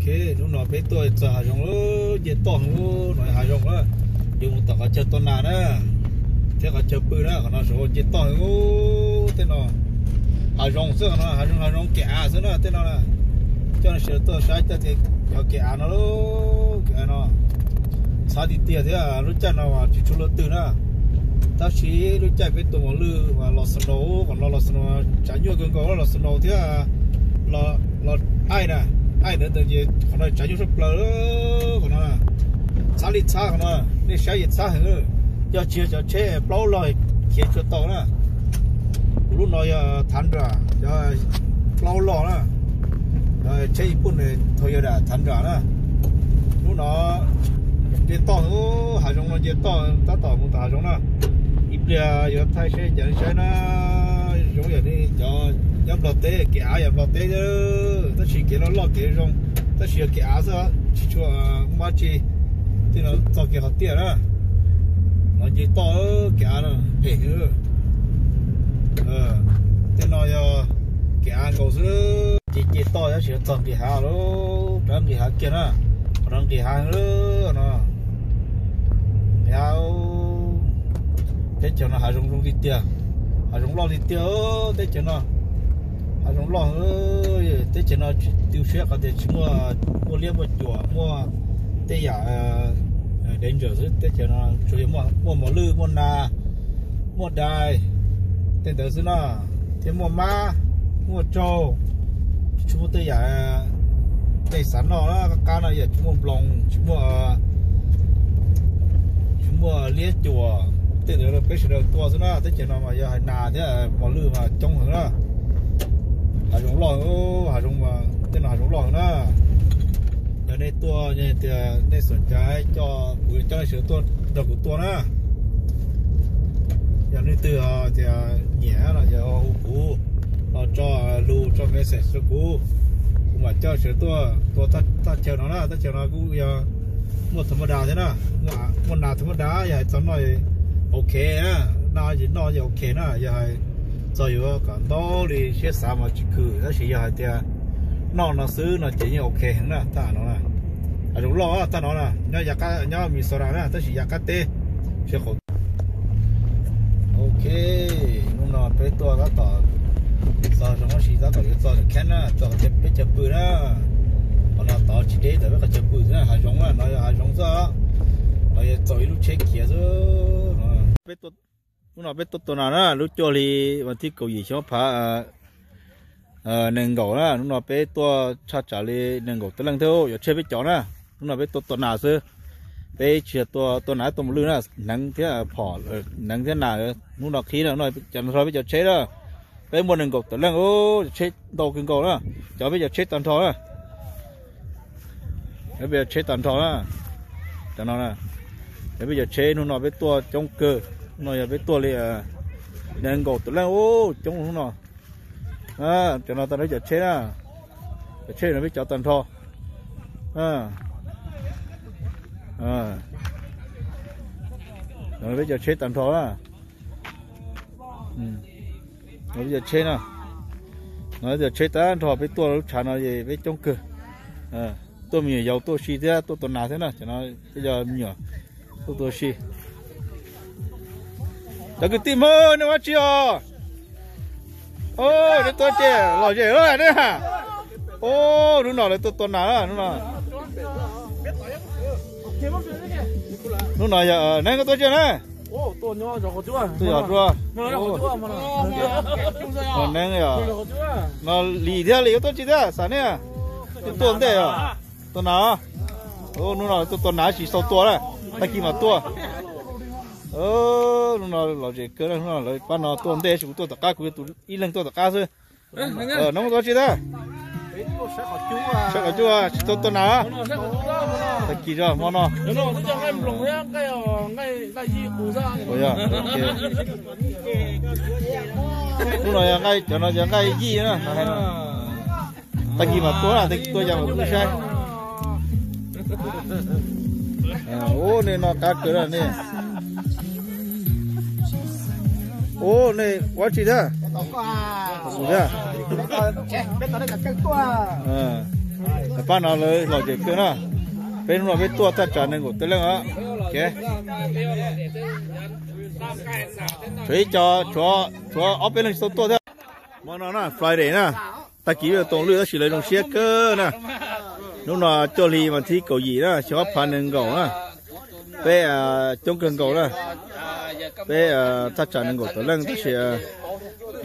Ok, hnub no peb tuaj txog hav zoov lawm, nce toj heev no, hav zoov na, yuav mus tom qhov chaw tua nas na, thiab qhov chaw pw na, qhov no saum nce toj heev. Tej no hav zoov xwb, qhov no hav zoov, hav zoov kev av xwb na, tej no na. Coj nej sawv daws tuaj saib cov kev av no, kev av no txhab tiag tiag thiab, lub caij no mas tsis tshua luaj twg na. Tab sis lub caij peb tua mos lwj mas los snow, qhov no los snow, tsav nyuaj kawg nkaus, los snow thiab los aij na, aij ntawd ntawd ces qhov no tsav nyuaj tshaj plaws. Qhov no txhab li txhab, qhov no nej saib ces txhab heev. Yog tsis yog cov tsheb plaub log khiav tsis tau na. Kuv lub no yog Tundra, yog plaub log na, tsheb Ib Pum Toyota Tundra na. Hnub no nce toj, hav zoov no nce toj tab tom mus tom hav zoov na. Ib pliag yuav thaij seb cas saib na. Zoo yam li cov nyob Nplog teb, kev av yam Nplog teb, tab sis kev loj loj kev zoo, tab sis yog kev av xwb, tsis tshua muaj dab tsi. Tej no txog kev qhov tiaj na, no nce toj, kev av no phem heev. Tej no yog kev av nkaus xwb, nce nce toj tab sis yuav txog nqis hav lawm, rov nqis hav kiag na. Qhov no nqis hav no, nqis hav. Teb chaws no hav zoov zoo li tiag, hav zoov loj li tiag teb chaws no. Hav zoov loj, teb chaws no tsis tu siab qhov tias tsis muaj, muaj liab muaj cuam, muaj tej yam danger xwb. Teb chaws no tsuas yog muaj mos lwj, muaj nas, muaj dais, tej ntawd xwb na, thiab muaj mab, muaj tsaug, tsis muaj tej yam nej xav noj qab qab no, yam tsis muaj nploos, tsis muaj, tsis muaj liab cuam, tej ntawd peb sawv daws tua xwb na. Teb chaws no mas yog hais nas thiab mos lwj mas coob heev na. Hav zoov loj, hav zoov, tej no hav zoov loj heev na. Yog nej tuaj, yog tias nej xom cai coj, kuv coj nej sawv daws tuaj nrog kuv tua na. Yog leej twg tias nyiam no ces hu kuv, los tso lus, tso message rau kuv, kuv mam coj sawv daws tuaj tua thaj chaw no na. Thaj chaw no kuj yog muaj tha ma da thiab na, muaj nas tha ma da, yog hais txog noj ok na, noj ces noj ces ok na, yog hais txog yuav kom ntau li siab xav mas tsis khwm, tab sis yog hais tias noj no xwb no ces yeej ok heev na. Thaj no na, hav zoov loj thaj no na, nyob Minnesota na, tab sis yav qab teb, sab qaum. Ok, hnub no peb tuaj tab tom txog zoo, tab sis tab tom yuav txog Canton na, txog qhov peb chaw pw na. Qhov no tod tsis deb ntawm peb qhov chaw pw xwb na, hav zoov na, no yog hav zoov xwb. No yog txaus ib lub tsheb khiav xwb. Hnub no peb tuaj tua nas na, lub cuaj hli vas thib kaum yim xyoo phav nees nkaum na, hnub no peb tuaj tshaj tsam li nees nkaum tawm leej thiab, yuav tsheb peb cov na. Hnub no peb tuaj tua nas xwb, peb tsis yog tua nas tua mos lwj na, hneev thiab phom, hneev thiab nas. Hnub no qhib na, cov no peb cov tsheb na, peb muaj nees nkaum tawm leej, cov tsheb ntau kawg nkaus na, cov peb cov tsheb tag nrho na. Peb cov tsheb tag nrho na, cov no, cov peb cov tsheb hnub no peb tuaj coob kawg, hnub no yog peb tuaj li nees nkaum tawm leej, coob hnub no. Cov no tag nrho cov tsheb na, cov tsheb no peb cov tag nrho. Peb cov tsheb tag nrho na. Peb cov tsheb na, no cov tsheb tag nrho peb tuaj lub tshav no es peb coob kawg. Tuaj me nyuam yaus tuaj si thiab tuaj tua nas thiab na, cov no peb cov me nyuam tuaj tua si. Cov kwv tij Hmoob, nej ua dab tsi os? Neb tuaj ces lom zem lawm ne. Hnub no lawv tuaj tua nas na, hnub no. Hnub no yog Neeb, koj tuaj tsi na? Tuaj yos Neeb yog no, Lis thiab, Lis koj tuaj tsi thiab, xav ne? Tuaj ntej os, tua nas. Hnub no tuaj tua nas, tsis xaus tua na, tag kis mam tuaj. Hnub no lom zem kawg, hnub no lawv pab no tuaj ntej, kuv tuaj tom qab, kuv yog tus ib leeg tuaj tom qab xwb. Neeb, koj tuaj tsi thiab? Saib qhov cub, tsis tau tua nas. Tag kis tso hmo no. Hnub no yog nqaij, cov no yog nqaij yij na. Tag kis mam tuaj na, tag kis tuaj yog mam tuaj saib. Ua nej no qab kawg na nej. Ua nej ua tsi thiab? Thiab. Pab no lawv lom zem kawg na. Peb hnub no peb tuaj thaj tsam nees nkaum tawm leej os. Tshuav ib co, tshuav ob peb leeg tsis tau tuaj thiab. Hmo no na, Friday na, tag kis peb yuav toom lwj tab sis lawv zoo siab kawg na. Hnub no cuaj hli mas thib kaum yim na, xyoo ob phav nees nkaum na. Peb coob kawg nkaus na. Peb thaj tsam nees nkaum tawm leej tab sis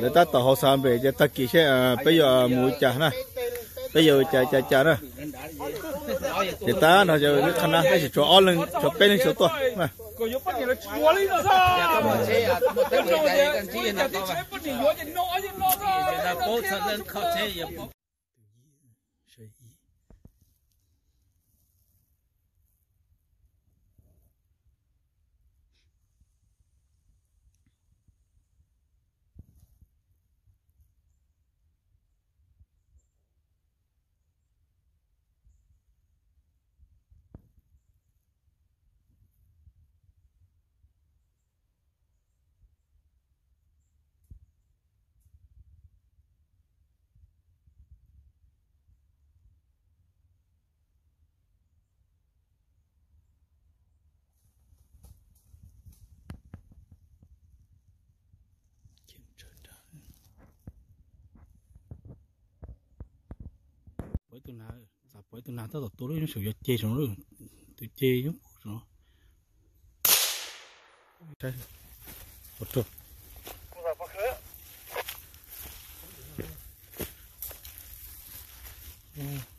lawv tab tom haus xav npe ces tag kis seb peb yuav mus li cas na. Peb yuav ua cas cas cas na. Ces tab no yog lub qhab nab tab sis tshuav ob leeg, tshuav peb leeg tsis tau tuaj na. Pom ib tug nas, txawm pom ib tug nas tab tom tua lub yeeb saum yog ceg saum no, tus ceg yeeb saum no.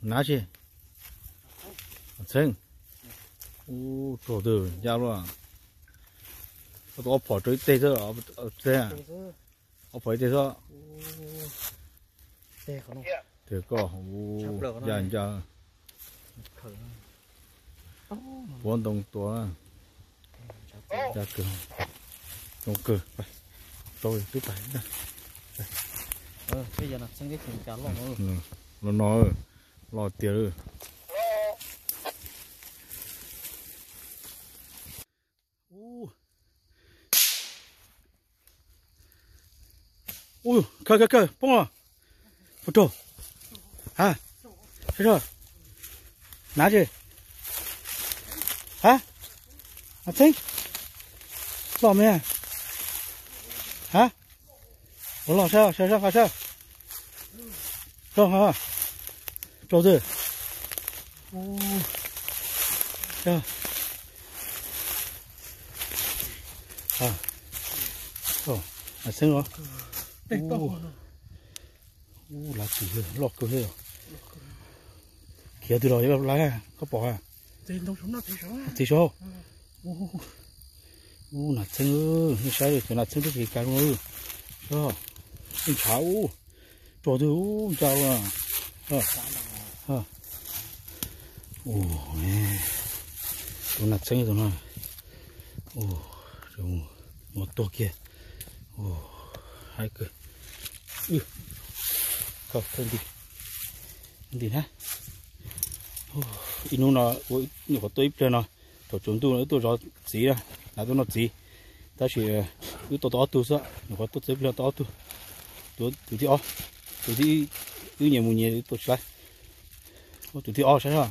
Nav tsi, txheeb, ub, rog twg ncaj luaj. Ob tug ob phom rau ib teg xwb, ob phom ib teg xwb. Tes koj, ub, ncaj ncaj. Puab ntoo tua, ncaj kawg, zoo kawg. Rau twb pais na. Los no, los tiag. Ub, kawg kawg kawg, poob os. Puas raug? Ha, saib, nav tsi? Ha, txheeb, loj me. Ha, ua loj saib, saib nqa saib. Raug, raug twg? Txheeb os. Ub, lav txim loj kawg thiab. Khiav twg los yuav lav, koj pom a? Txiv saud. Ub, nas txheeb, nej saib cov nas txheeb twb tsis kav zoo. Ub, ntshav ub, rog twg ub ncaj ua. Tus nas txheeb tus no. Mus tuag kiag. Haib kawg. Nti na. Ib hnub no ua nyuam qhuav tuaj ib pliag no, thaum tsaus ntuj no wb tuaj zov txiv na, nav tuaj noj txiv. Tab sis wb tua tau ob tug xwb, nyuam qhuav tuaj txog ib pliag tau ob tug. Tus thib ob, tus thib ib wb nyias mus nyias tua tsis laib. Tus thib ob saib,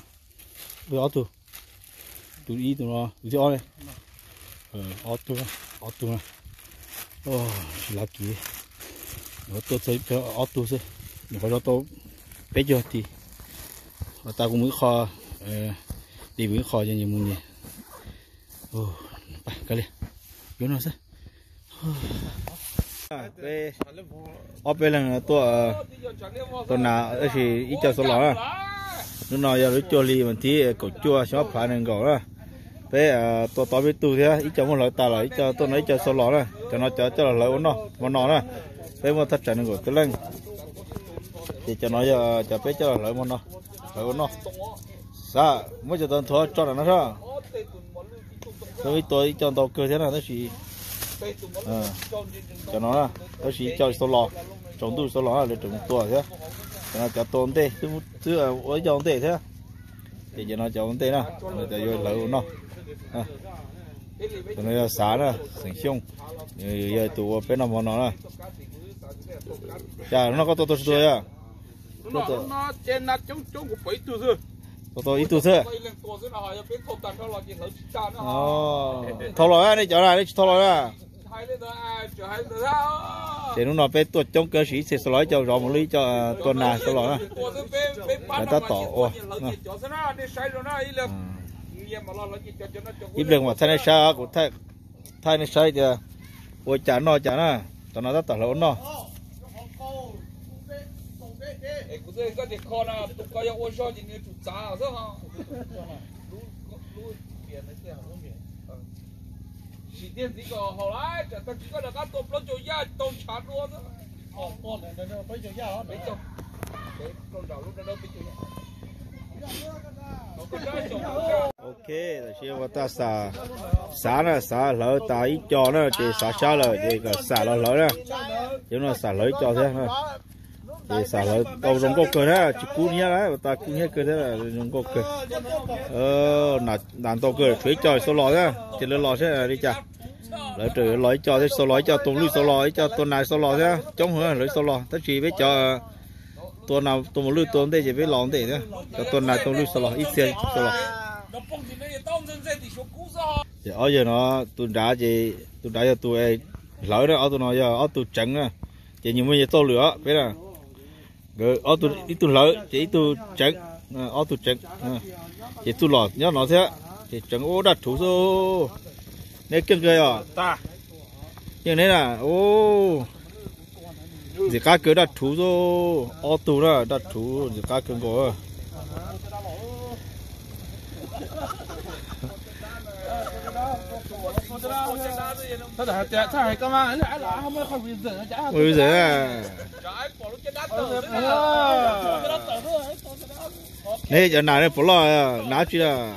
ob tug. Tus ib tus no, tus thib ob ne. Ob tug, ob tug na. Tsis lav kiv, nyuam qhuav tuaj txog ib pliag ob tug xwb, nyuam qhuav zov tau peb caug tis. Ua tas kuv mus ib qho, li mus ib qho ces nyias mus nyias. Kav liam, yuav no xwb. Peb ob peb leeg tuaj tua nas tab sis ib co xaus los na. Hnub no yog lub cuaj hli vas thib kaum cuaj xyoo ob phav nees nkaum na. Peb tua tau peb tug thiab, ib co muab hlawv tas los ib co tuaj no ib co xaus los na. Cov no cov coj los hlawv ua noj hmo no na. Peb muaj thaj tsam nees nkaum tawm leej. Ces cov no yog cov peb coj los hlawv hmo no, hlawv ua noj. Xav muab cov tau nthuav tso nram no sab. Ib tua ib co ntau kawg thiab na tab sis cov no tab sis ib co xaus los, tsaus ntuj xaus los lawv tseem mus tua thiab. Cov no cov tua ntej, twb ua ib co ua ntej thiab. Ces cov no cov ua ntej na, cov yuav hlawv ua noj. Tus no yog Xav na, xeem Xyooj, yog tus ua peb noj hmo no na. Cas no koj tua tau tsis tua yog? Tua tau ib tug xwb. Thau los nej cov na, nej tsis thau los na. Ces hnub no peb tuaj coob kawg, ib txhia xaus los ib co, zov mus lwj ib co, tua nas xaus los na. Lawv tab tom ua. Ib pliag mam thaij nej saib, kuv thaij nej saib tias ua cas noj cas na. Cov no tab tom lawv ua noj. Ok, tam sim ua tas xav, xav na, xav hlawv tas ib co na ces xav sab lawm ces kom xam los hlawv na. Ces no xam hlawv ib co thiab. Ces xam hlawv tau zoo nkauj kawg na, tsis kub hnyiab na, ua tas kub hnyiab kawg thiab, zoo nkauj kawg. Nas ntau kawg, tshuav ib co xaus los thiab ces lawv los seb li cas. Lawv raws los ib co thiab, xaus los ib co, tua lwj xaus los ib co, tua nas xaus los thiab, coob heev lawv xaus los tab sis peb cov tua nas tua mus lwj tua ntej ces peb los ntej thiab, cov tua nas tua lwj xaus los ib txhia xaus los. Ces ob yawg no, tus nrad ces tus nrad yog tus hlawv na, ob tug no yog ob tug tseev na. Ces nyias muaj nyias txoj lwm os peb na. Nkawd ib tug hlawv ces ib tug tseev, ob tug tseev. Ces txuj lom nyob no thiab, ces tseev ua daj rhuv xwb. Neb keej kawg os. Yeej neb na, ntxim qab kawg daj rhuv xwb. Ob tug na daj rhuv ntxim qab kawg nkaus. Neb cov nas ne puas loj, nas tsi lawm?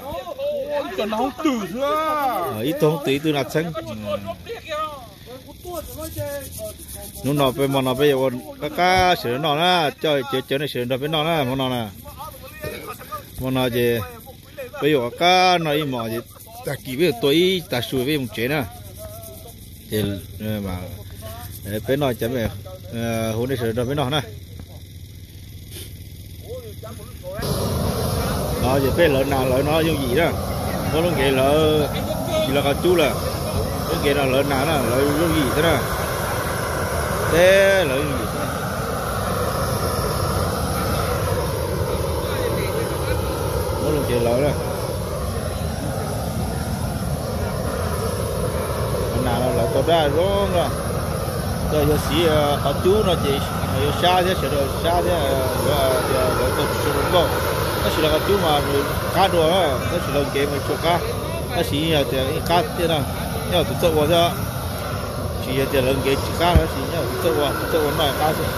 Ib tug hoob twm ib tug nas txheeb. Hnub no peb hmo no peb yuav ua qab qab sawv daws noj na, coj cawv cawv nej sawv daws nrog peb noj na hmo no na. Hmo no ces peb yuav ua qab qab noj ib hmos ces tag kis peb yuav tua ib tag su peb yuav mus tsev na. Ces peb noj ces hu nej sawv daws nrog peb noj na. No ces peb hlawv nas hlawv no yooj yim na. Muab lub nkev hlawv tsis hlawv qhov cub lawm. Lub nkev no hlawv nas na, hlawv yooj yim thiab na. Peb hlawv yooj yim. Muab lub nkev hlawv na. Nas no hlawv tau daj zoo no. Yog yuav siv qhov cub no ces yuav sab thiab, sawv daws sab thiab, yuav tias hlawv tau tsis zoo nkauj. Tab sis hlawv qhov cub mas nws qab dua, tab sis hlawv nkev mas tsis qab. Tab sis yog tias ib qab thiab no, nyob tus txawj ua thiab. Tsis yog tias hlawv nkev tsis qab, tab sis nyob tus txawj ua, tus txawj ua noj qab xwb.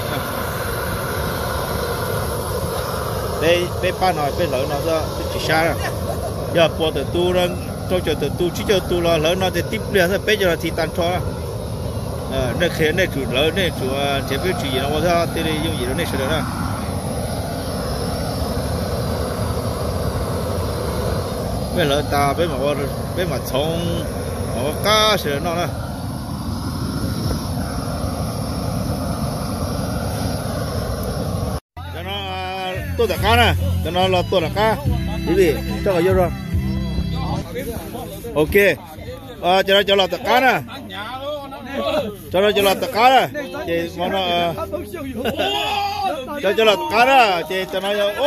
Peb pab no peb hlawv no xwb, peb tsis sab na. Yog puas tawm tus, rau caum tawm tus, tsib caug tus los hlawv no ces tib pliag xwb, peb caug nas this tag nrho na. Nej qhia nej tsum hlawv, nej tsum nrhiav peb tswv yim no ua thiab thiaj li yooj yim rau nej sawv daws na. Peb hlawv tas peb mam, peb mam txhoov, mam ua qab sawv daws noj na. Cov no tuaj tom qab na, cov no los tuaj tom qab, tij li, coj los yog. Ok, cov no cov los tom qab na. Cov no cov los tom qab na. Ces hmo no cov, cov los tom qab na, ces cov no yog, o,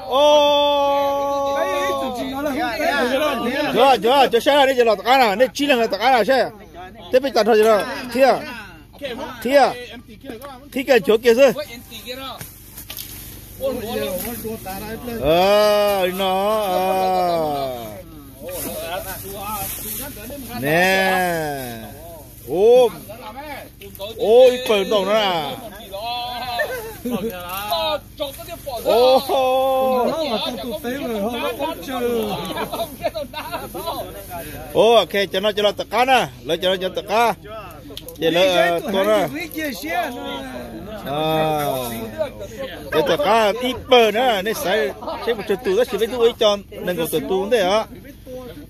o, cov, cov, cov saib na, nej cov los tom qab na, nej tsib leeg los tom qab na saib. Tej peb tag nrho cov no qhib, qhib, qhib kiag nchuav kiag xwb. Li no, ne, o, ib pawg ntau no na. O, ok, cov no cov los tom qab na, lawv cov no cov tom qab. Ces lawv tua na. Cov tom qab ib pawg na, nej xaiv seb puas tsawg tus, tab sis peb twb ua ib co nees nkaum tawm tus ntej os.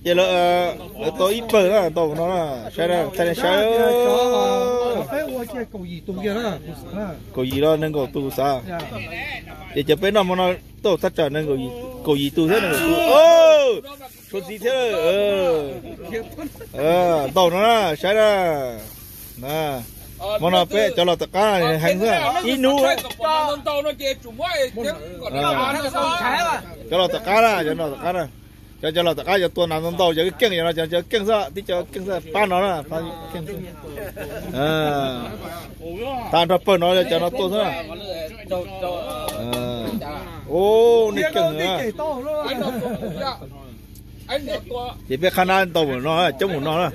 Ces lawv, lawv tua ib pawg na, ntau no na, saib na, thaij nej saib. Kaum yim los nees nkaum tus xav. Ces cov peb noj hmo no tuaj thaj tsam nees nkaum yim tus thiab nees nkaum tus. Tshuav ntxiv thiab. Ntau no na, saib na. Hmo no peb cov los tom qab heev xwb, ib hnub. Cov los tom qab na, cov los tom qab na. Cov, cov los tom qab cov tua nas ntau ntau, cov keej, cov no cov keej xwb, tib cov keej xwb, pab no na. Tag nrho pawg no cov no tuaj xwb na. Ub, nej keej na. Ces peb qhab nab ntau mus no, coob mus no na.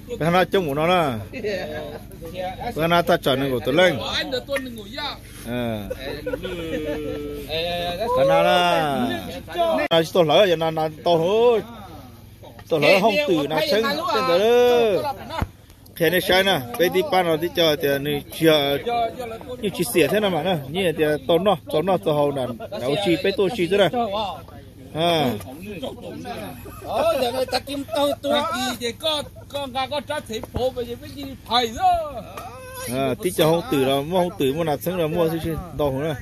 Peb qhab nab coob mus no na. Peb qhab nab thaj tsam nees nkaum tus leej. Qhab nab na, tsis tau hlawv, yog nas ntau, tau hlawv hooj twm nas tshee tej ntawd. Qhia nej saib na, peb tib pab no tib co tias nws tsis, yeej tsis xiam thiab no mas na, yeej tias tau noj txaus noj txaus haus na, ua si peb tuaj ua si xwb na. Tib co hooj twm los muaj hooj twm, muaj nas tshee los muaj xwb, tsis ntau heev na.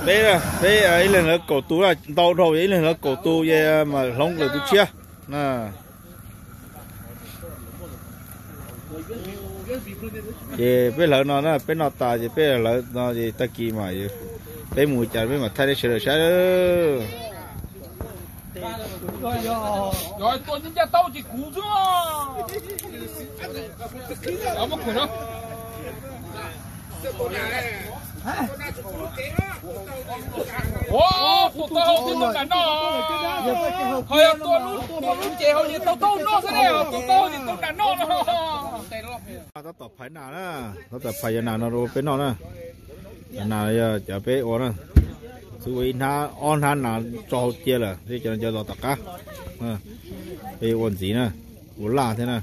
Peb, peb ib leeg lawv kaum tus, ntau dhau ib leeg lawv kaum tus, mas hloov lawm tus tshiab. Ces peb hlawv no na, peb noj tas ces peb hlawv no ces tag kis mas peb mus cas peb mam thaij nej sawv daws saib. Tab tom phais nas na, tab tom phais cov nas no rau peb noj na. Cov nas yog cov peb ua na, xwb ua ib hnab ob hnab nas tso hauv cia lawm, cov no cov los tom qab. Peb ua ntxiv na, ua laj thiab na.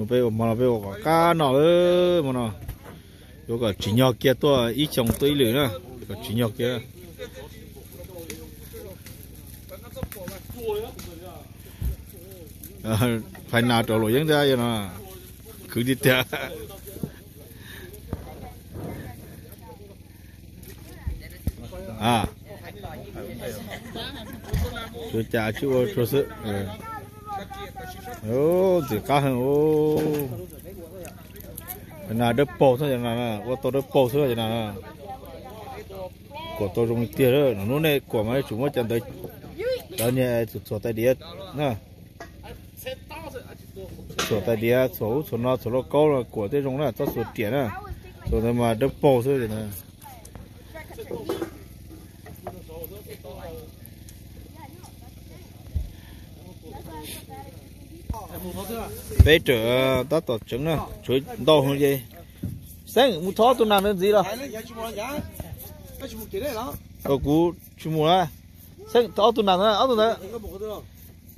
Peb ua hmo no peb ua kom qab noj, hmo no yuav kom tsim nyog kiag tuaj ib xyoo tuaj ib lwm na, kom tsim nyog kiag. Phais nas rau luam yeeb thiab no, khwv tiag tiag. Tsuav cas tsis ua tsuag xwb. Ntxim qab heev. Nas dawb paug xwb, ua tau dawb paug xwb. Kuam tau zoo li tiag, hnub nej kuam mas tsum muab cov ntawd, cov niag txhuam tais diav na, txhuam tais diav, txhuam ub txhuam no, txhuam lauj kaub kuam thiaj zoo na, txhob txhuam riam na. Txhuam ntawd mas dawb paug xwb. Peb rawm tab tom tseev na, tshuav ntau heev ces. Xeeb, mus thov ob tug nas ntawd ntxiv los. Kuv tsis mus na. Xeeb, thov ob tug nas ntawd, ob tug ntawd.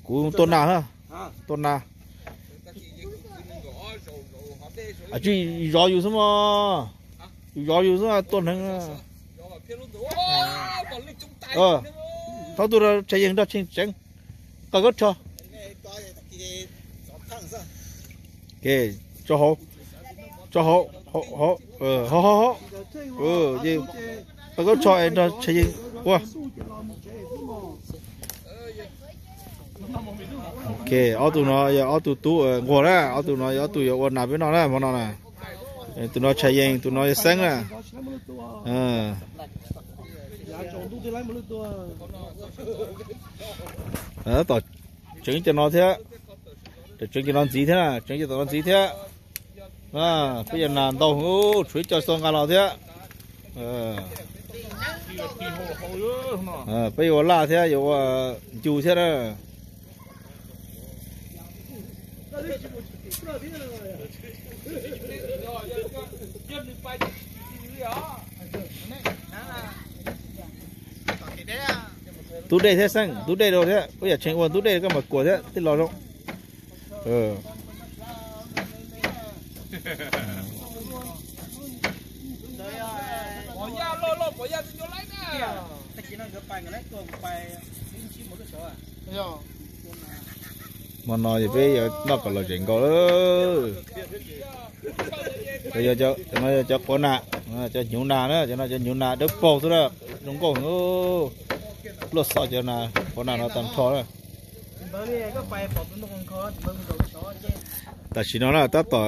Kuv tua nas na, tua nas. Tsis zov yus xwb mog, yus zov yus xwb tua hneev. Thov tus Tshaj Yeeg nrog Tsheej tseev, qaws kaub rho. Tso hauv, tso hauv, hauv, hauv, hauv, hauv. Qaws kaub rho es nrog Tshaj Yeeg ua. Ok, ob tug no yog ob tug tub nquag na, ob tug no yog ob tug yuav ua nas peb noj na hmo no na. Tus no Tshaj Yeeg, tus no yog Xeeb na. Tab tom tseev cov no thiab, tseev cov no ntxiv thiab, tseev cov no ntxiv thiab. Peb yuav nas ntau, tshuav ib co tau nqa los thiab. Peb yuav ua laj thiab yuav ua ncu thiab na. Tub dej thiab Xeeb, tub dej rau thiab, ua yam Tsheej ua tub dej koj mam kuam thiab thiaj los zoo. Hmo no ces peb yuav noj kom lom zem nkaus lawm. Cov no yog cov quav nas, cov hnyuv nas na, cov no cov hnyuv nas dawb paug xwb na, zoo nkauj heev. Luaj xov cov nas, quav nas no tag nrho na. Tam sim no na tab tom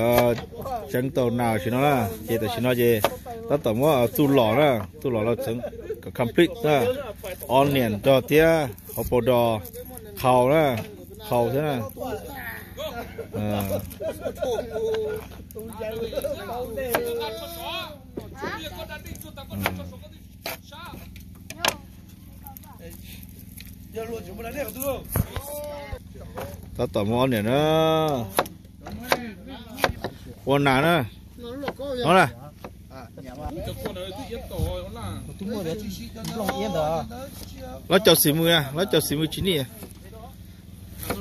tseev tau nas tam sim no na, ces tam sim no ces tab tom muab txuj lom na, txuj lom los tseev kom complete na, onion nrog thiab hauv paus dos, qhau na, qhau thiab na. Tab tom muab ob niam na, ua nas na, no na. Lawv cov xim mws, lawv cov xim mws tsis nij.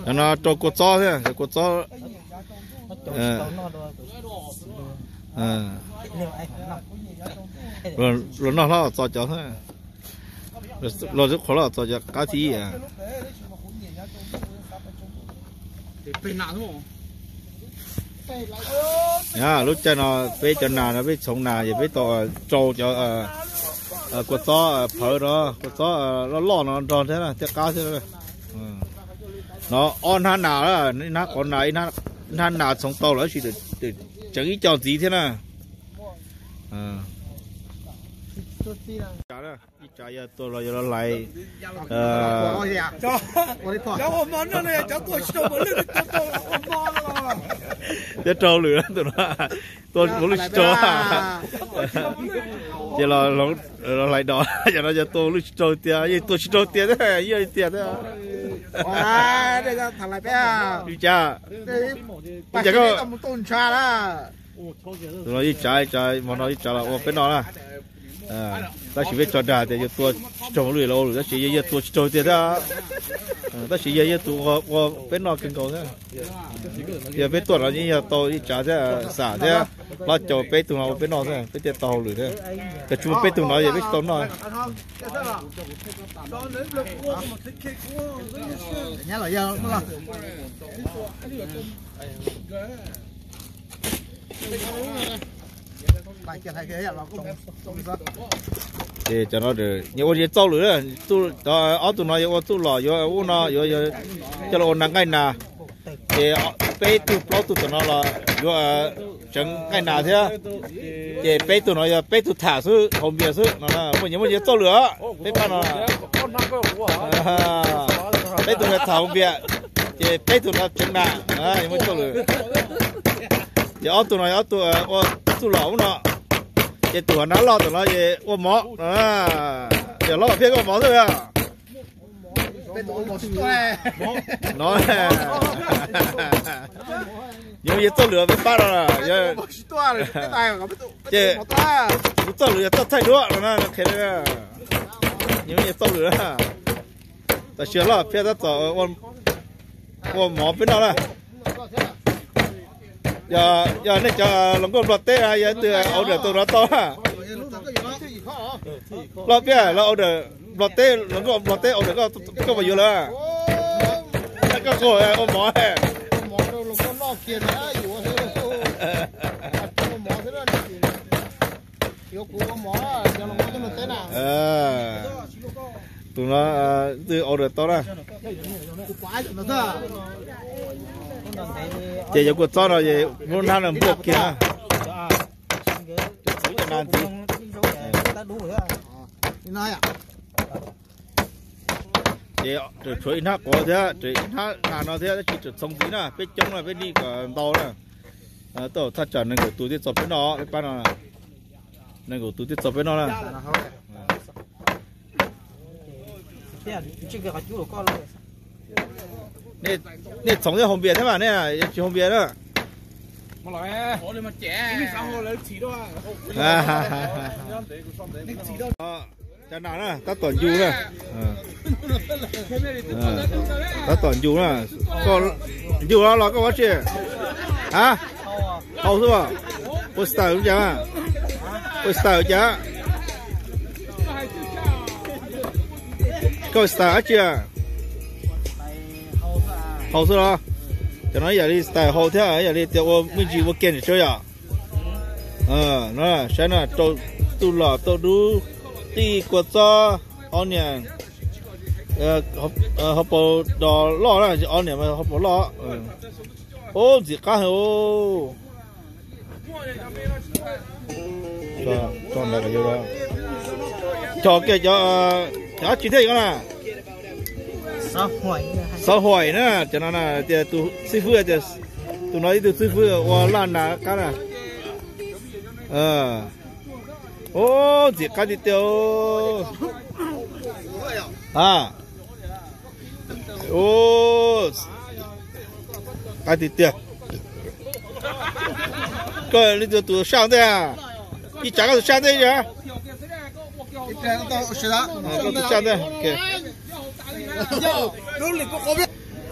Cov no rau kua txob thiab, cov kua txob. Los noj hlob txo cov, los qhuav hlob txo cov qab thib. Lub caij no peb cov nas no peb txhoov nas ces peb tau rau cov kua txob phawv no, kua txob loj loj no nrog thiab thiab qab thiab. No ob hnab nas, ib hnab quav nas, ib hnab nas txhoov tau lawm tab sis tseem ib co ntxiv thiab na. Ib tsav yog tua los yuav los hlais thiab raug lwm tus no, tua ua lwj tsis raug. Ces los hlais dos, cov no yog tua ua lwj tsis raug tiag, yeej tua tsis raug tiag thiab, yog tiag thiab. Li cas? Li cas koj Tus no ib tsav, ib tsav, hmo no ib tsav los ua peb noj na. Tab sis peb tso dag tias yuav tua tsis raug lwj los ua lwm, tab sis yog yawg tua tsis raug tiag thiab. Tab sis yog yawg tus ua peb noj kawg nkaus thiab. Yog peb tuaj no yeej yog tau ib tsav thiab, xam thiab, hlob caum peb tug no ua peb noj thiab, peb thiaj tau hauj lwm thiab. Yog tsis muaj peb tug no ces peb tsis tau noj. Ces cov no yuav ua txuj lwm, ob tug no yuav ua txuj lom, yuav ua no, yuav coj los ua nas nqaij nas. Ces peb tug plaub tug tom no los yuav tseev nqaij nas thiab. Ces peb tug no yog peb tug tham xwb, haus npias xwb no, muaj nyias muaj nyias txuj lwm os, peb pab no. Peb tug no tham haus npias, ces peb tug no tseev nas, muaj txuj lwm. Ces ob tug no yog ob tug ua txuj lom ub no, ces tus hauv nab loj tom no es ua mov, yog hlob Vam Phiaj koj ua mov xwb. No, nyias muaj nyias txuj lwm, peb pab no. Ces kuv txuj lwm yog txoj thaij duab no na, qhia li, nyias muaj nyias txuj lwm na. Tam sim hlob Vam Phiaj tab tom ua mov peb noj na. Yog nej cov hluas nkauj Nplog teb yog ib tug order tau no tau na. Hlob Piaj, lawv order Nplog teb, hluas nkauj Nplog teb order koj, koj puas yuav lawm? Koj qhia ua mov. Tus no twb order tau na. Ces yuav kua txob no es muab hnab no npuaj kiag na. Ces tshuav ib hnab quav thiab, ib hnab nas no thiab, tab sis tseem txhoov ntxiv na, peb coob na, peb nij kom ntau na. Tau thaj tsam nees nkaum tus thiaj txog peb noj, peb pab no. Nees nkaum tus thiaj txog peb noj na. Nej txhoov thiab haus npias thiab mas, nej yuav tsis haus npias na. Cov nas na, tab tom ncu na. Tab tom ncu na. Ncu no los koj ua tsi? Ha? Haus xwb as. Ua xaws cas? Ua xaws cas? Koj style dab tsi? Haus xwb los? Cov no ib yam li style haus thiab, ib yam li tias ua me ntsis ua ke ntsis tso yom. No saib no, rau tuj lom tauj dub, qij kua txob, onion, hauv paus dos loj na, onion mas hauv paus loj. Ub, ntxim qab heev. Cog kiag cov, cov dab tsi thiab no na? Xov huais na, cov no na, tias tus xib fwb tias, tus no ib tug xib fwb ua laj nas qab na. Ub, ntxim qab tiag tiag. A, ub, qab tiag tiag. Koj li tus saj ntej a? Ib tsav koj tus saj ntej a? Tus saj ntej.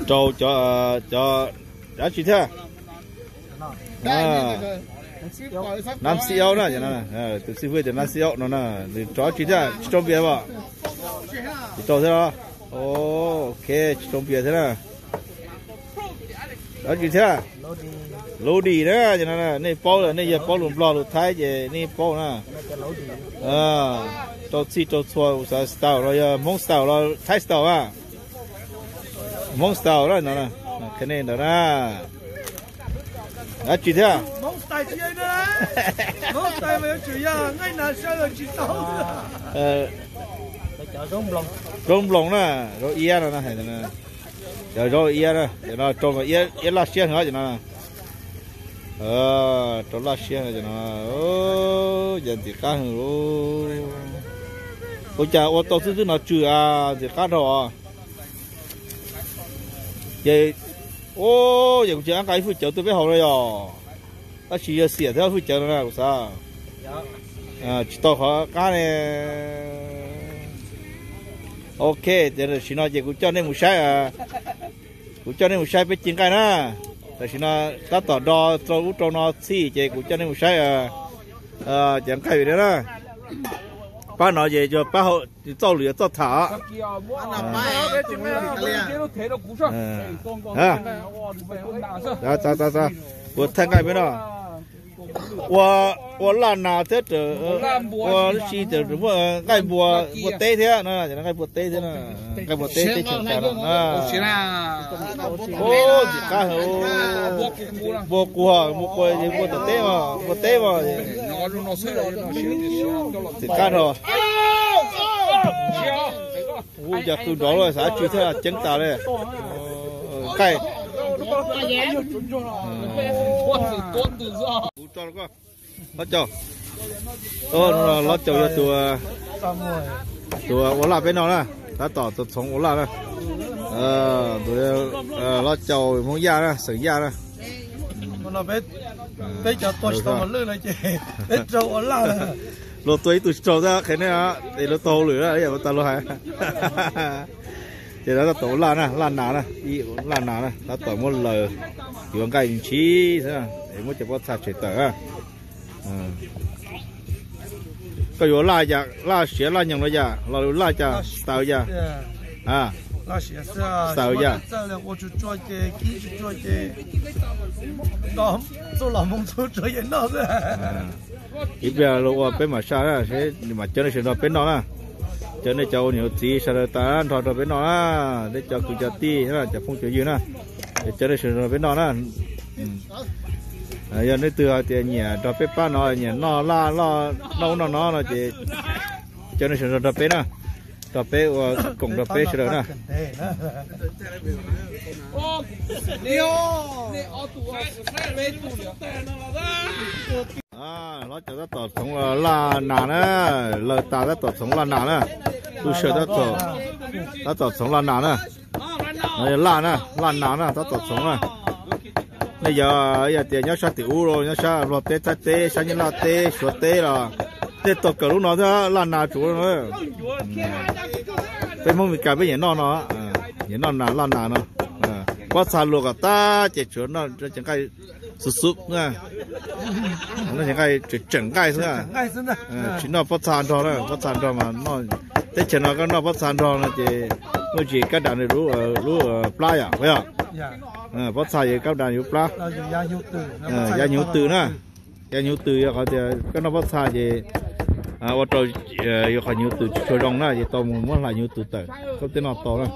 Rau cov, cov dab tsi thiab? Nab xi au na, tus xib fwb tias nab xi au no na, nws rau dab tsi thiab, tsis rau npias os? Tsis rau thiab los? Ok, tsis rau npias thiab na. Dab tsi thiab? Lub dim na, nej paub lawm, nej yog paub lus Nplog lus Thaib ces nej paub na. Rau txhij rau txhua, xav style no yog Hmoob style los Thaib style a? Hmoob style na no, qhia nej ntawd na. Dab tsi thiab? Zaub nploos na, zaub iab no, cov zaub iab na, cov no rau iab laj siab heev cov no. Rau laj siab heev cov no, yog ntxim qab heev. Ua cas ua tau xwb xwb no tsw a, ntxim qab dhau. Ces, o, yog kuv tsis nqa ib fwj cawv tuaj peb haus no yog, tab sis yog xiam thiab fwj cawv no na kuv xav. Tsis tau qhov qab ne. Ok, tiam sim no ces kuv coj nej mus saib, kuv coj nej mus saib peb ci nqaij na. Tam sim no tab tom do rau ub rau no txhij ces kuv coj nej mus saib cov nqaij vim no na. Pab no ces yog pab hauv txoj lwm txoj tham. Ua thaij nqaij peb no, ua laj nas thiab, ua si muaj nqaij npua, npua teb thiab no, nqaij npua teb thiab, nqaij npua teb teb chaws tas no. Ntxim qab heev, npua qus, npua qus, npua tom teb, npua teb mas. Ntxim qab dhau. Ub, cov tw nrov lawm xav tsis thiab ceeb tas li. Nqaij. Los caum, los caum yog tus, tus ua laj peb no na, tab tom txhoov ua laj na. Los caum Hmoob Yaj na, xeem Yaj na. Peb cov tua tsis tau mos lwj no ces peb raug ua laj. Luag tua ib tug tsis raug tab qhia nej, es luag tua hauj lwm na, ib yam tas luag hais. Ces tab tom ua laj na, laj nas na, ib laj nas na, tab tom muab laws, yuav nqaij ntshiv xwb, es muab cov pob txha tshem tawm na. Koj yuav laj yam, laj siav laj nyoos los yam, los laj cas, xaws yam? Xaws yam. Ib pliag los ua peb mam saj na, seb nws mam coj nej sawv nrog peb noj na. Cov nej cov ua niam ua txiv sawv daws tas nrog nrog peb noj na, nej cov kwv cov tij, cov phooj cov ywg na, cov nej sawv nrog peb noj na. Yog nej twg hais tias nyiam nrog peb pab no, nyiam noj laj, noj ub noj no no ces cov nej sawv nrog nrog peb na, nrog peb ua koom nrog peb sawv daws na. Hlob Caum tab tom txhoov laj nas na, laws tas tab tom txhoov laj nas na. Tub Saw tab tom txhoov laj nas na. No yog laj na, laj nas na, tab tom txhoov na. Nej yog, yog tias nyob sab tim ub, nyob sab Nplog teb, Thaib teb, sab Nyab Laj teb, Suav teb los nej tau kawm lub no thiab, laj nas tsuav no. Peb Hmoob Mes Kas peb nyiam noj no, nyiam noj nas, laj nas no. Pob txha luag kom tag ces tsuav noj cov nqaij xub xub na, noj cov nqaij tseem tseem nqaij xwb na. Tsis noj pob txha nrog na, pob txha nrog mas noj Teb chaws no koj noj pob txha nrog no ces muaj tsis kab das nws lub plab yom, puas yog? Pob txha yog kab das yus plab. Yav hnyuv tws na, yav hnyuv tws yog qhov tias koj noj pob txha ces ua rau yus qhov hnyuv tws tsis tshua zoo na, ces tau mus muab hlais hnyuv tws tawm koj thiaj noj tau na.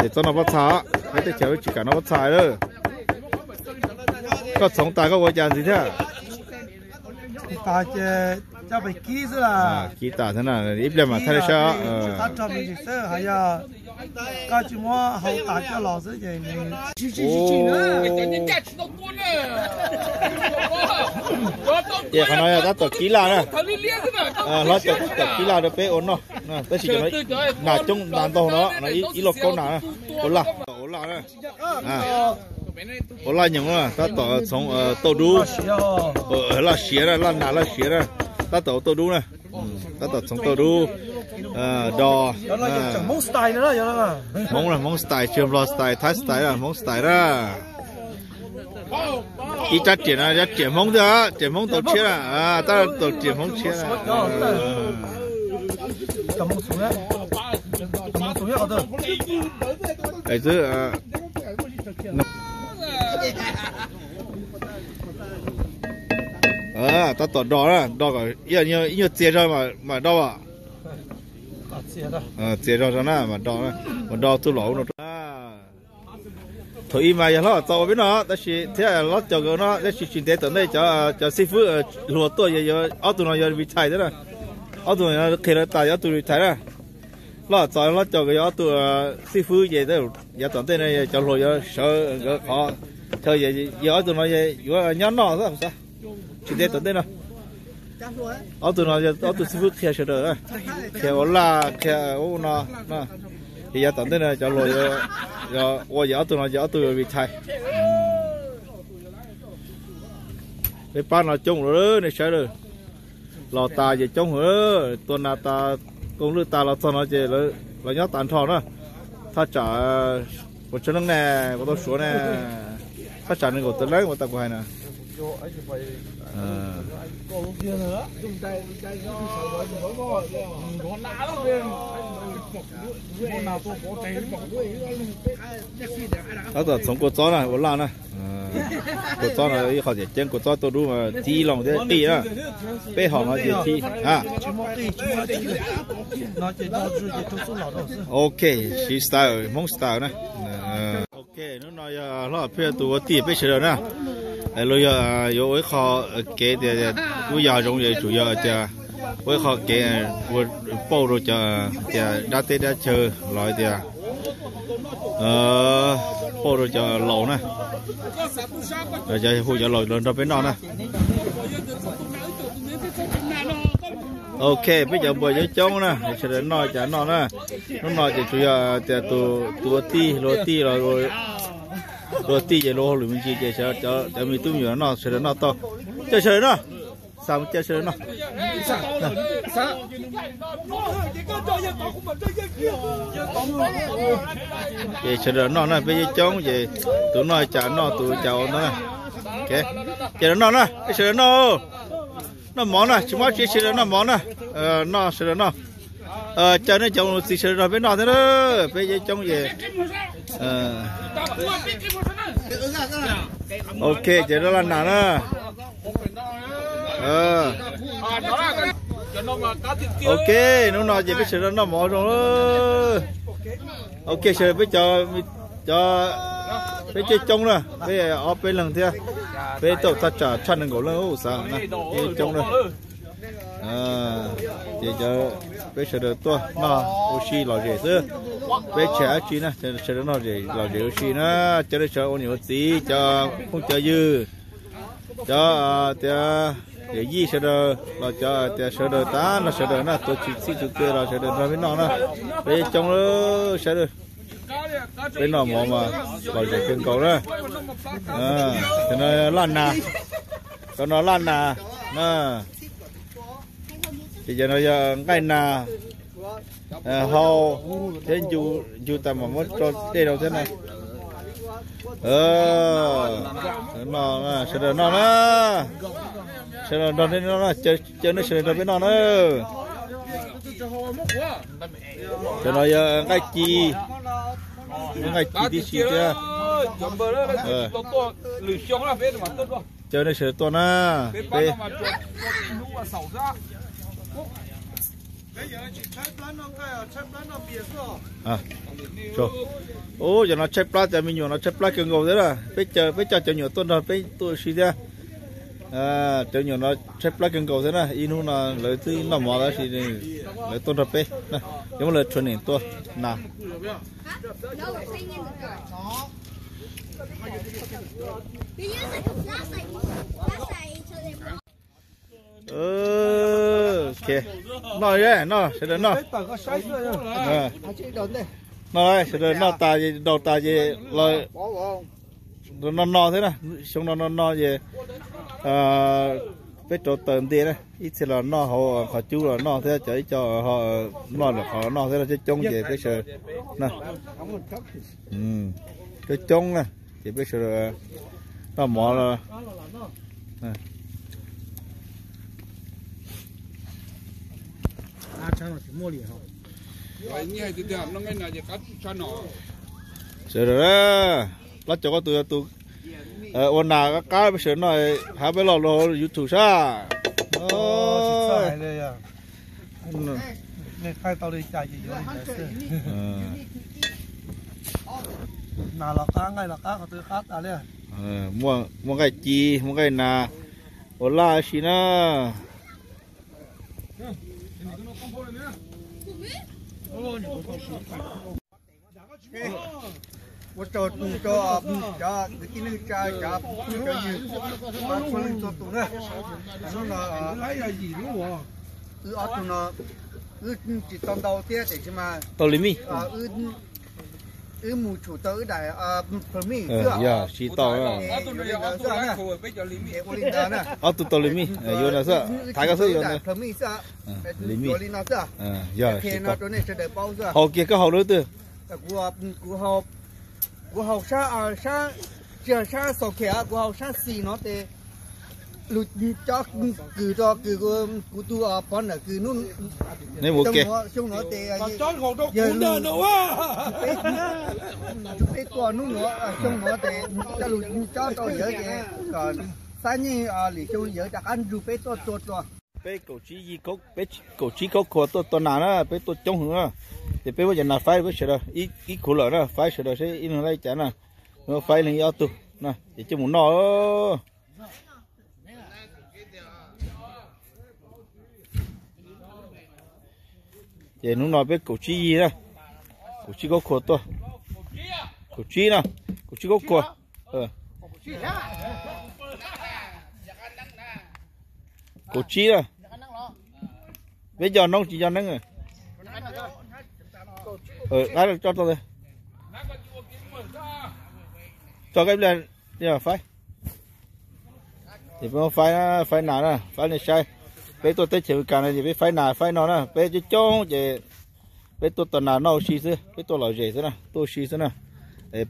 Ces txhob noj pob txha, peb teb chaws peb tsis kam noj pob txha lawm. Koj txhoov tas koj ua cas ntxiv thiab? Kib tas thiab na, ib pliag mam thaij nej saib. Ces qhov no yog tab tom kib laj na, hlob cov tab tom kib laj rau peb ua noj, tab sis cov nas coob nas ntau no, ib lauj kaub nas, ua laj, ua laj na. Ua laj nyoos na, tab tom txhoov tauj dub, laj siav na, laj nas laj siav na, tab tom tauj dub na, tab tom txhoov tauj dub, do. Hmoob, Hmoob style, tsis yog Nplog style, Thaib style, Hmoob style na. Ib rab riam no yog riam Hmoob thiab, riam Hmoob tau tshiab na, tab tom riam Hmoob tshiab na. Xwb. Tab tom do na, do kom ib nyuag txias zog mam do as. Txias zog zog na, mam do, mam do txuj lom ub no. Thaum ub mas yog hlob txo ua peb noj tab sis thiab hlob cov nkawd no tab sis tsis ntev tom ntej cov xib fwb hluas tuaj, ob tug no yog retire thiab na. Ob tug no qhia lawv tas yog ob tug retire na. Hlob txo hlob cov nkawd yog ob tug xib fwb ces yav tom ntej no cov hluas yuav sawv nkawd qhov chaw, yog ob tug no yuav nyob noj xwb. Tsis ntev tom ntej no ob tug no yog ob tug xib fwb qhia sawv daws, qhia ua laj qhia ub no. Ces yav tom ntej no cov hluas yuav ua, ces ob tug no ces ob tug retire. Peb pab no coob lawm nej saib lawm. Los tas ces coob heev, tua nas tas, kooj lwj tas los txog no ces lawv nyob tas nrho na. Thaj tsam puas tsawg leej ne, kuv tau suav ne, thaj tsam nees nkaum tawm leej uas tas kuv hais na. Tab tom txhoov kua txob na ua laj na. Kua txob no ib qho tiam ceeb, kua txob tauj dub mas thib loo thiab qij na. Peb hom no ces thib. Ok, siv style, Hmoob style na. Ok, hnub no yog hlob peb yog tus ua tij peb sawv daws na. Luag yog yuav ua ib qho kev tias ub yog zoo, yuav tsum yog tias ua ib qho kev ua pauj rau cov tias dab teb dab chaw los tias pauj rau cov laus na. Cov hu cov laus los nrog peb noj na. Ok, peb cov npua coob coob na, sawv daws noj cas noj na. Hnub no ces tsuas yog tias tus ua tij, luag tij los, luag tij ces luag hauj lwm me ntsis ces cov me tub me nyuam noj, sawv daws noj tau. Caw sawv daws noj, xav mus caw sawv daws noj. Ces sawv daws noj na, peb coob coob ces tus noj cas noj tus cas ua ntawd na. Ces sawv daws noj na, peb sawv daws noj. Noj mov na, tsis muaj tsi, sawv daws noj mov na. Noj sawv daws noj. Caw nej cov mus txiv sawv daws nrog peb noj thiab na, peb coob coob ces. Ok, ces laj nas na. Ok, hnub no ces peb sawv daws noj mov zoo. Ok, sawv daws peb cov, cov, peb coob coob na, peb ob peb leeg thiab. Peb tau thaj tsam tshaj nees nkaum leej xav na, peb coob na. Ces cov, peb sawv daws tuaj noj ua si lom zem xwb. Peb tsis hais dab tsi na, sawv daws noj lom zem ua si na. Cov nej sawv ua niam ua txiv, cov phooj cov ywg, cov tias yawm yij sawv daws los cov tias sawv daws tag nrho sawv daws na, tuav tsis txhij tsis txhia los sawv daws nrog peb noj na. Peb coob lawm saib, peb noj mov mas lom zem kawg nkaus na. Cov no laj nas, cov no laj nas na. Ces cov no yog nqaij nas, hau thiab ncu, ncu tas mam muab tso dej rau thiab na. Sawv daws noj na, sawv daws noj na, sawv daws nrog nej noj na, caw nej sawv daws nrog peb noj na. Cov no yog nqaij ci, nqaij ci tib si thiab. Caw nej sawv daws tuaj na, peb Ub, cov no tshaib plab, cov me nyuam no tshaib plab kawg nkaus thiab na. Peb caw, peb coj cov nyuam tuaj nrog peb tuaj ua si thiab. Cov nyuam no tshaib plab kawg nkaus thiab na. Ib hnub no lawv twb noj mov tab sis lawv tuaj nrog peb na. Yuav muab lawv training tuaj na. Noj, noj, sawv daws noj. Noj, sawv daws noj tas ces daus tas ces los no no thiab na. Xyoo no no no ces peb rauv taws nti na, ib txhia los noj hauv qhov cub los noj thiab, cov ib co ho noj lawm qhov noj thiab, coob coob ces peb sawv, coob coob na, ces peb sawv daws noj mov los. Sawv daws, plaub caug koj tus yog tus ua nas qab qab, peb sawv daws noj, hab peb los lub YouTube sab. Muaj nqaij ci, muaj nqaij nas, ua laj si na. Ua tsaug rau cov kwv tij neej tsa, cov phooj ywg, txhua leej txhua tus na. Hnub no wb ob tug no wb tsis tau ntau thiab tiam sis mas tau li mij, wb mus tshum tau wb daim permit xwb, yog tsis tau li ntawd xwb. Ua li ntawd, ob tug tau li mij, yuav ntawd xwb, thaiv koj xwb, yuav ntawd. Li mij, yog tsis tau. Hau kiag, koj hau lub twg? Kuv hau sab, sab, tsis yog sab Xaus Khem, kuv hau sab Xis no ces lug cob kws rau kws, kuv tus pov ntawm kws hnub, xyoo nuav ces yawg lug, peb tuaj hnub nuav, xyoo nuav ces coj lug cob rau yawg ces kom xab nyeg lwm xyoo yawg rov qab nrug peb tuaj tua rua. Peb kaum tsib, peb kaum tsib khub khua tuaj tua nas na, peb tuaj coob heev na. Ces peb muab cov nas faib peb sawv daws ib khub lawm na, faib sawv daws seb ib leeg laib cas na. Faib leej ib ob tug na ces coj mus noj. Ces hnub no peb kaum tsib yig na, kaum tsib khub khua tuaj, kaum tsib na, kaum tsib khub khua, kaum tsib na. Peb nco noob tsis nco neeb. Tso, tso kab pliag faib. Ces peb faib, faib nas na, faib nej saib. Peb tuaj teb chaws Amelikas no ces peb faib nas faib no na, peb coob coob ces peb tuaj tua nas noj ua si xwb, peb tuaj lom zem xwb na, tuaj ua si xwb na.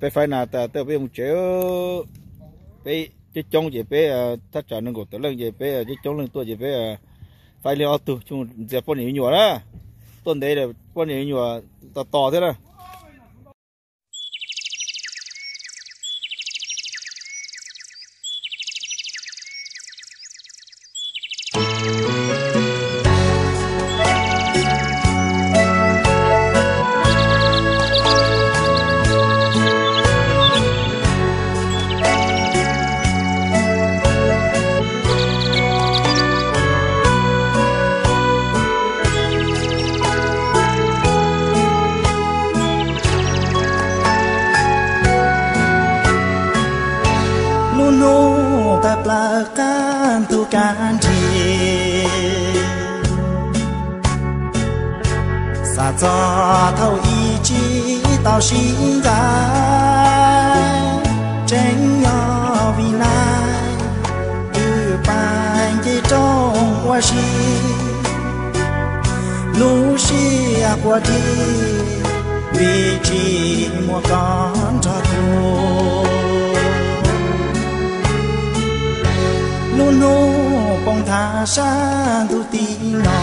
Peb faib nas tas tej peb mus tsev. Peb coob coob ces peb thaj tsam nees nkaum tawm leej ces peb coob coob leej tuaj ces peb faib leej ob tug coj mus ntxias poj niam me nyuam na. Tuaj ntev lawm poj niam me nyuam tos tos thiab na. Lub hnub tawm plaws qab ntug kab nrig, xav txog thaum ub tsis tau sib ncaim, tseem nyob vim nai twb pab nce rooj ua si. Lub siab quaj rig vim tsis muaj koj nrog kuv. Lub hnub poob nthav sab ntug tim no,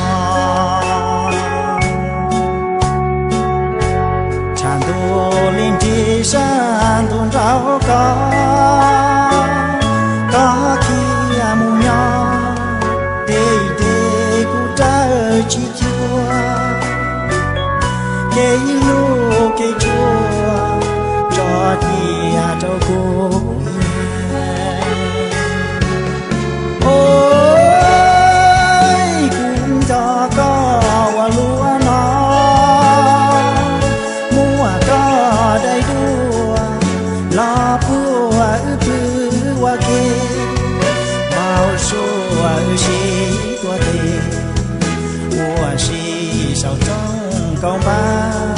kev hlub kev tshua tso cia rau kuv. Kuv nco koj ua luaj no, muaj koj daim duab los puag wb pw ua ke, npau suav wb sib tuav tes, ua si saum rooj kaum npab.